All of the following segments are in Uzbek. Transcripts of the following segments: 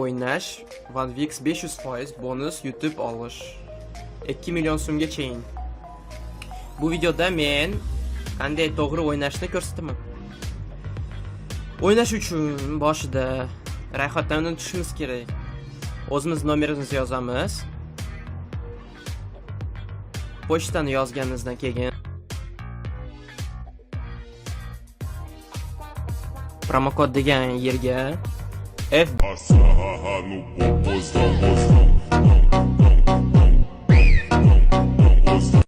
O'ynash OneVix 500% bonus yutib olish 2 million so'mgachayin. Bu videoda men qanday to'g'ri o'ynashni ko'rsataman. O'ynash uchun boshida ro'yxatdan o'tishimiz kerak. O'zimiz nomerimizni yozamiz. Pochtani yozganimizdan keyin promokod degan yerga F Passa no popozão, mozão, mozão.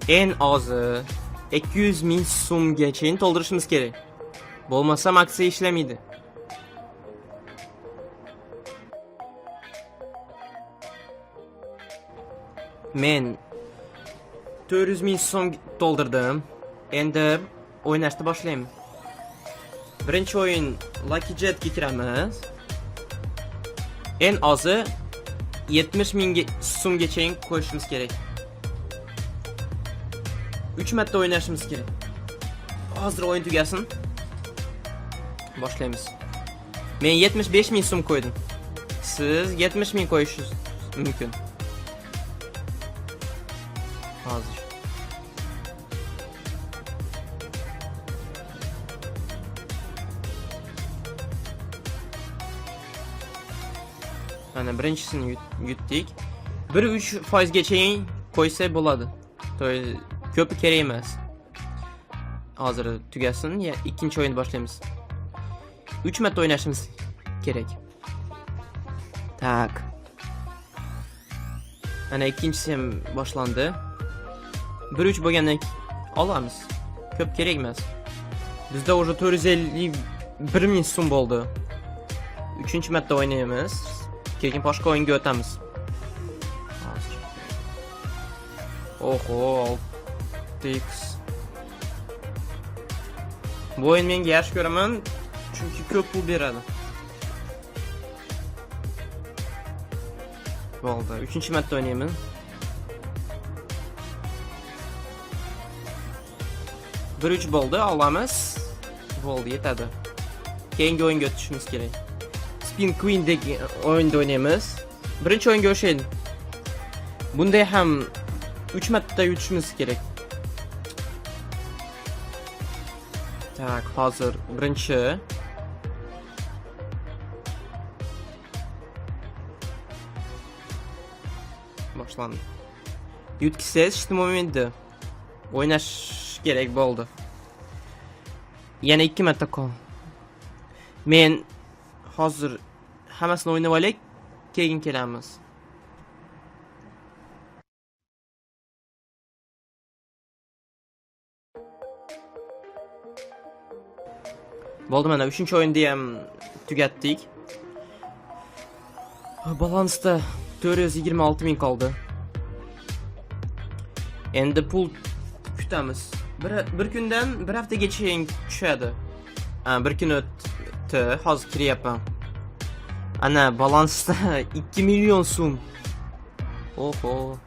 En ozi 200 ming so'mgacha to'ldirishimiz kerak. Bo'lmasam aksiya ishlamaydi. Men 400 ming so'm to'ldirdim. Endi o'ynashni boshlayman. Birinchi o'yin Lucky Jetga kiramiz. En ozi 70 ming so'mgacha qo'yishimiz kerak. 3 marta o'ynashimiz kerak. Hozir o'yin tugasin. Boshlaymiz. Men 75 ming so'm qo'ydim. Siz 70 ming qo'yishingiz mumkin. Hozir. Mana birinchisini yutdik. 1.3 gacha qo'ysak bo'ladi. То есть ko'pi kerak emas. Hozir tugasin, ya ikkinchi o'yinni boshlaymiz. 3 marta o'ynashimiz kerak. Так. Mana ikkinchisi ham boshlandi. 1-3 bo'lgandan keyin olamiz. Ko'p kerak emas. Bizda уже 451 ming so'm bo'ldi. Uchinchi marta o'ynaymiz. Keyin boshqa o'yinga o'tamiz. Hozir. Oho, 6x. Bu o'yin menga yaxshi ko'raman, chunki ko'p pul beradi. Bo'ldi. Uchinchi marta o'ynayman. 1-3 bo'ldi, olamiz. Bo'ldi, yetadi. Keyingi o'yinga o'tishimiz kerak. Spin Queen degan o'yinda o'ynaymiz. Birinchi o'yinga o'xshaydi. Bunday ham 3 marta yutishimiz kerak. Так, hozir birinchi boshlandi. Yutkisangiz shu momentda o'ynash kerak bo'ldi. Yana 2 marta qol. Men hozir hammasini o'ynab olaylik, keyin kelamiz. Bo'ldi, mana 3-o'yinni ham tugatdik. Balansda 426 ming qoldi. Endi pul kutamiz. Bir kundan bir haftagacha tushadi. Ha, bir kun o'tdi, hozir kiryapman. Ana balansda 2 million so'm. Oho.